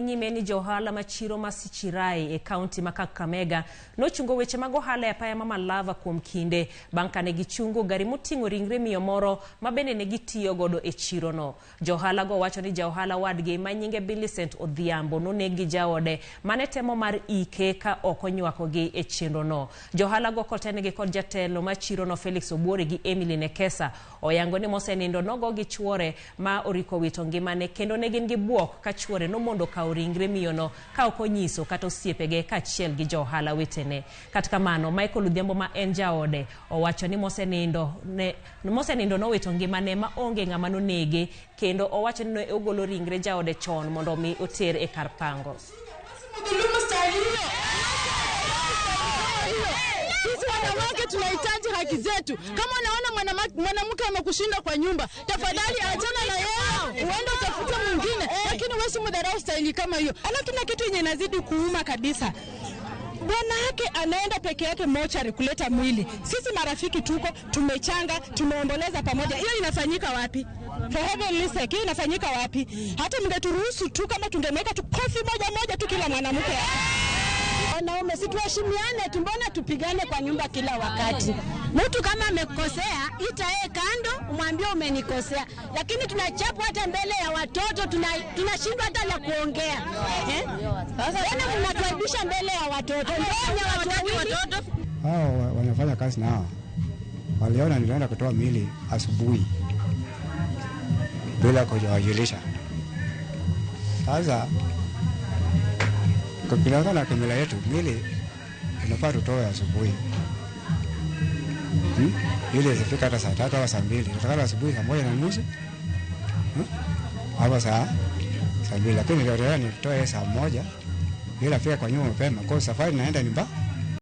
Nyime ni johala ma chiro ma Sichirai e kaunti ma Kakamega nochungo weche mag ohala e apaya ma Malava kuom kinde bang' kane gichungo gari moting'o ringre miyo moro ma bende ne gitiyo godo e chirono. Johala go wacho ni jaohala wadgi ma nyinge Millicent Odhiambo noneg gi jaode mane temo mar ike ka ok onywakogi e chenrono. Johala go kotenegi kod jatelo ma chirono Felix Obuori gi Emily Nekesa oyango ni mosenindo nogo gi chuore ma oriko wito ngimane kendo ne gin gi buok ka chuore nomondo kawo ringre miyono ka ok onyiso kata osiepege kaachiel gi johala wetene. Kata kamano, Michael Odhiambo ma en jaode owacho ni mosenindo nowito ngimane ma onge ng'ama nonege kendo owacho ni ne ogolo ringre jaode chon mondo mi oter e kar pango. Sisi wanawake tunahitaji haki zetu. Kama unaona mwanamke amekushinda kwa nyumba, tafadhali achana na yeye, uende utafute mwingine, lakini wewe usimdharau staili kama hiyo. Alafu tuna kitu yenye inazidi kuuma kabisa. Bwana yake anaenda peke yake mochari kuleta mwili. Sisi marafiki tuko, tumechanga, tumeomboleza pamoja. Hiyo inafanyika wapi? For heavenly sake, hiyo inafanyika wapi? Hata mngeturuhusu tu, kama tungemweka tu kofi moja moja tu kila mwanamke. Wanaume si tuheshimiane tu, mbona tupigane kwa nyumba kila wakati? Mtu kama amekosea, ita yeye kando, umwambie umenikosea. Lakini tunachapwa hata mbele ya watoto, tunashindwa hata la kuongea. Tena mnatuaibisha mbele ya watoto. Mbona watu watoto? Hao wanafanya kazi nao. Waliona nilienda kutoa mili asubuhi bila kuwajulisha. Sasa kulingana na kimila yetu, mili inafaa tutoe asubuhi. Ili isifike hata saa 3 au saa 2. Tunataka asubuhi saa 1:30. Hapo saa 2, lakini leo leo nitoe saa 1 bila fika kwa nyumba mapema. Kwa safari naenda ni